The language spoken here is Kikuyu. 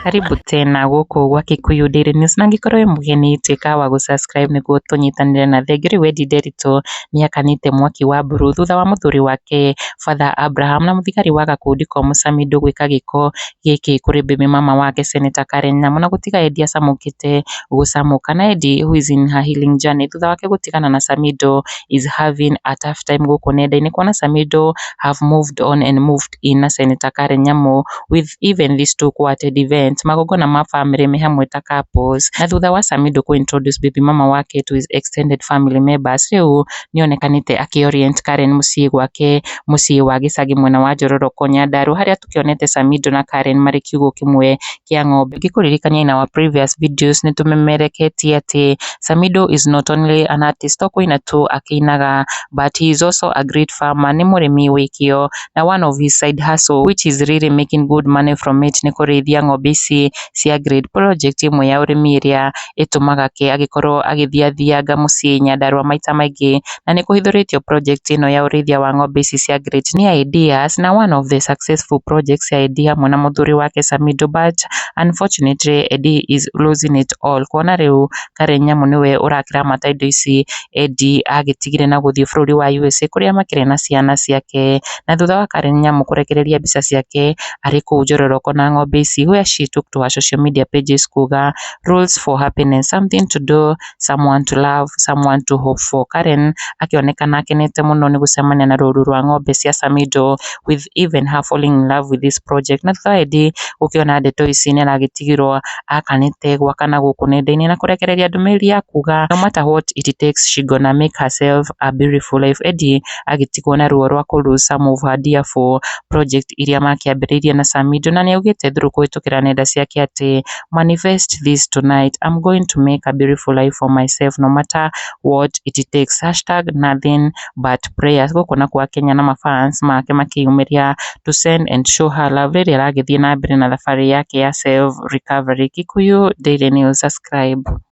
Karibu tena gũkũ gwa Kikuyu Daily News, na angĩkorwo wĩ mũgeni, tuĩka wa gũ-subscribe nĩguo tũnyitanĩre. Na thengiũ rĩu Eddie Nderitu nĩakanĩte mwaki wa mburu thutha wa mũthuri wake Father Abraham na mũthigari wa gakundi komũ Samido gwĩka gĩko gĩkĩ kũrĩ baby mama wake Senator Karen Nyamu na gũtiga Eddie acamũkĩte gũcamũka. Na Eddie, who is in her healing journey thutha wake gũtigana na Samido, is having a tough time gũkũ nenda-inĩ kuona Samido have moved on and moved in na Senator Karen Nyamu, with even these two thwarted events, magongona ma family me hamwe ta couples. Na thutha wa Samido ku introduce baby mama wake to his extended family members, rĩu nĩonekanĩte akĩ-orient Karen mũciĩ gwake, mũciĩ wa gĩcagi mwena wa Njororoko, Nyandarua, harĩa tũkĩonete Samido na Karen marĩ kiugũ kĩmwe kĩa ng'ombe. Ngĩkũririkania, in our previous videos nĩtũmemereketie atĩ Samido is not only an artist, to kũina tu akĩinaga, but he is also a great farmer, nĩ mũrĩmi wĩ kĩo, na one of his side hustle, which is really making good money from it, nĩ kũrĩithia ng'ombe ici cia grade, project ĩmwe ya ũrĩmi ĩrĩa ĩtũmaga ke agĩkorwo agĩthiathianga mũciĩ Nyandarua maita maingĩ. Na nĩ kũhithũrĩtio project ĩno ya ũrĩithia wa ng'ombe ici cia grade nĩ ideas na one of the successful projects ya Eddie hamwe na mũthuri wake Samido, but unfortunately Eddie is losing it all, kuona rĩu Karen Nyamu nĩwe ũrakĩramata indo ici Eddie agĩtigire na gũthiĩ bũrũri wa USA kũrĩa makĩrĩ na ciana ciake. Na thutha wa Karen Nyamu kũrekereria mbica ciake arĩ kũu Njororoko na ng'ombe ici, where she took to her social media pages kuga, "Rules for happiness: something to do, someone to love, someone to hope for." Karen akĩonekana akenete mũno nĩ gũcemania na rũru rwa ng'ombe cia Samido, with even her falling in love with this project. Na thutha wa Eddie gũkĩona ndeto ici, nĩ aragĩtigirwo akanĩte gwakana gũkũ nenda-inĩ na kũrekereria ndũmĩrĩri ya kuga no matter what it takes, she gonna make herself a beautiful life. Eddie agĩtigwo na ruo rwa kũ lose some of her dear for project iria makĩambĩrĩirie na Samido, na nĩaugĩte through kũhĩtũkĩra nenda ciake atĩ, "Manifest this tonight: I'm going to make a beautiful life for myself no matter what it takes. #NothingButPrayers." Gũkũ nakuo Akenya na mafans make makĩyumĩria to send and show her love rĩrĩa aragĩthiĩ na mbere na thabarĩ yake ya self recovery. Kikuyu Daily News, subscribe.